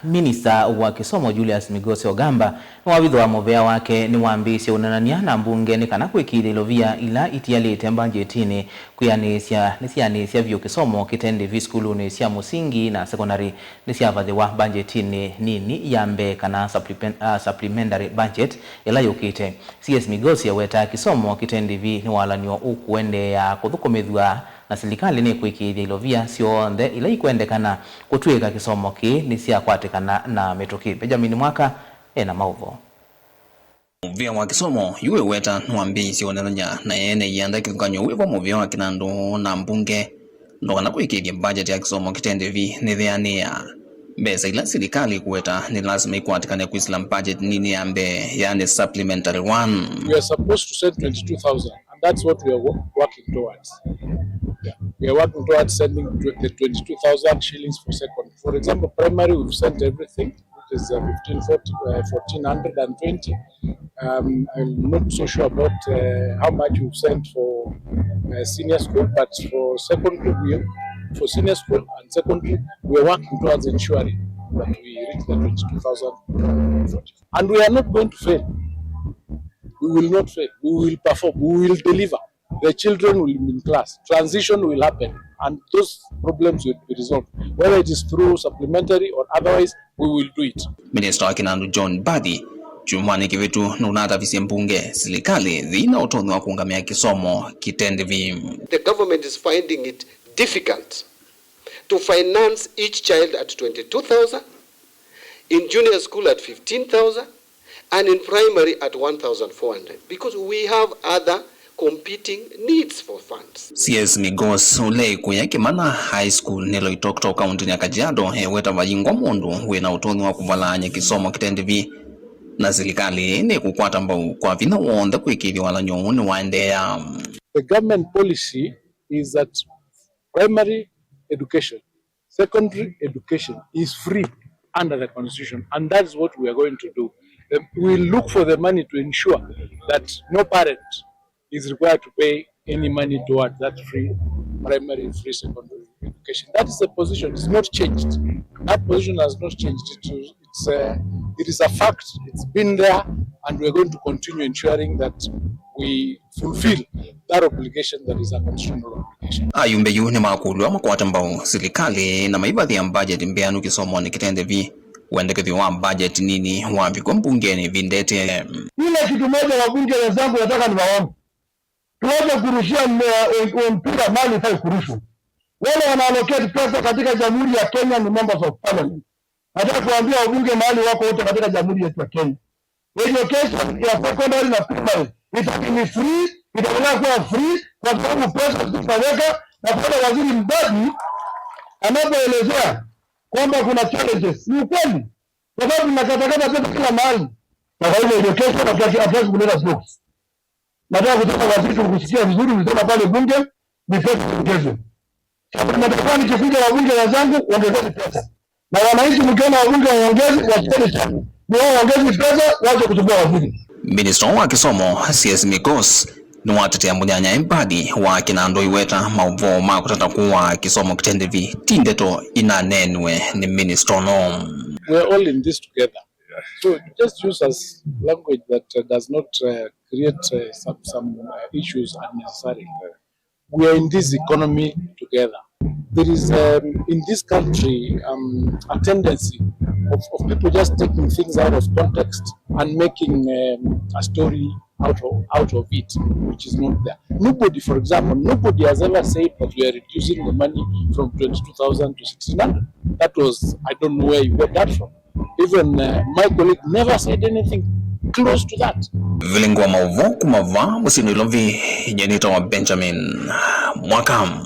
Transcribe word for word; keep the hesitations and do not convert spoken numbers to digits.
Minista wa kĩsomo Julius Migos Ogamba nĩwavithũa mũvea wake nĩwambĩĩsye ũneenany'a na mbunge nĩ kana kũĩkĩĩthya ilovia ila itialĩte mbanjetinĩ kwĩanĩĩsya nĩsianĩĩsya vyũ kĩsomo kĩte ndĩvi sukulunĩ sya mũsingi na sekondalĩ nĩsyavathĩwa mbanjetinĩ nini ya mbee kana supplimen-, ah, supplementary budget ĩla yũkĩte. C S Migos awetaa kĩsomo kĩte ndĩvi nĩ walany'o ũkũendeea kũthũkũmĩthw'a na silikalĩ nĩkwĩkĩĩthya ilovia syonthe ila ikwendekana kũtw'ĩĩka kĩsomo kĩĩ nĩsyakwatĩkana na mĩtũkĩ. Benjamin Mwaka ena maũvoo. Mũvea wa kĩsomo yu wĩweta nĩwambĩĩisye ũneenany'a na ene ianda kĩthũkany'o wĩvo mũvea wa kĩnandũ na mbunge ndo kana kũĩkĩĩthya budget ya kĩsomo kĩte ndĩvi nĩtheanĩa. Mbesa ila silikalĩ ĩkũweta nĩ lasima ikwatĩkane kwĩsĩla budget nini ya mbee, yani supplementary one. We are supposed to send twenty-two thousand, and that's what we are wo-, working towards. Yeah. We are working towards sending tw-, the twenty-two thousand shillings for second. For example, primary, we've sent everything. It is, uh, fifteen forty, uh, fourteen hundred and twenty. Um, I'm not so sure about, uh, how much we've sent for, uh, senior school, but for secondary, we, for senior school and secondary, we are working towards ensuring that we reach the twenty-two thousand forty. And we are not going to fail. We will not fail. We will perform. We will deliver. The children will be in class. Transition will happen, and those problems will be resolved. Whether it is through supplementary or otherwise, we will do it. Minista wa kĩnandũ John Mbadi kyumwanĩ kĩvĩtu nũnatavisye mbunge silikalĩ yĩna ũtonyi wa kũũngamĩa kĩsomo kĩte ndĩvi. The government is finding it difficult to finance each child at twenty-two thousand, in junior school at fifteen thousand, and in primary at one thousand four hundred, because we have other competing needs for funds. C S Migos, ũla ĩkũya Kĩmana High School nĩ Loitoktok, kaũntĩnĩ ya Kajiado, eweta vayingwa mũndũ wĩna ũtonyi wa kũvalaany'a kĩsomo kĩte ndĩvi, na silikalĩ nĩkũkwata mbau kwa vinya w'onthe kũĩkĩĩthya walany'o ũũ nĩwaendeea. The government policy is that primary education, secondary education is free under the constitution, and that is what we are going to do. Um, we look for the money to ensure that no parent is required to pay any money towards that free primary, free secondary education. That is the position. It's not changed. That position has not changed. It, it's, uh, it is a fact. It's been there, and we're going to continue ensuring that we fulfill that obligation that is a constitutional obligation. Ayumbe yu nĩmakũlw'a makwate mbau silikalĩ na maivathĩa mbajeti mbeanu kĩsomonĩ kĩte ndĩvi. Wendekethyo wa mbajeti nini wavikwa mbungenĩ ĩvinda ĩtee. Ile kitu moja wabunge wenzangu nataka niwaombe. Tuache kurushia mme-, mpira mahali haifai kurushwa. Wale wana allocate pesa katika Jamhuri ya Kenya ni members of parliament. Nataka kuambia wabunge mahali wako wote katika Jamhuri yetu ya Kenya. Education ya secondary na primary itakuwa ni free, itaendelea kuwa free kwa sababu pesa zitaweka na pale Waziri Mbadi anapoelezea kwamba kuna challenges. Ni ukweli. Kwa sababu tunakatakata pesa kila mahali. Na kwa hivyo education hatutaki, hatutaki kuleta jokes. Nataka kusema waziri, tulikusikia vizuri, ulisema pale bunge ni pesa iongezwe. Sasa nataka nikikuja wabunge wenzangu, ongezeni pesa. Na wananchi mkiona wabunge waongezi, wasieni sana. Ni wao waongezi pesa, wache kusumbua waziri. Minista wa kĩsomo, C S Migos, nĩwatetea mũnyanya Mbadi wa kĩnandũ iweta maũvoo ma kũtata kũaa kĩsomo kĩte ndĩvi ti ndeto inaneenwe nĩ minista ũno. We are all in this together. So just use as language that, uh, does not, uh, create, uh, some, some, uh, issues unnecessarily. We are in this economy together. There is, um, in this country, um, a tendency of, of people just taking things out of context and making, um, a story out of, out of it, which is not there. Nobody, for example, nobody has ever said that we are reducing the money from twenty-two thousand to sixteen hundred. That was, I don't know where you got that from. Even, uh, my colleague never said anything close to that. Vilingi wa maũvoo kuma vaa mũsyĩ Nairobi, nyie nĩtawa Benjamin Mwaka.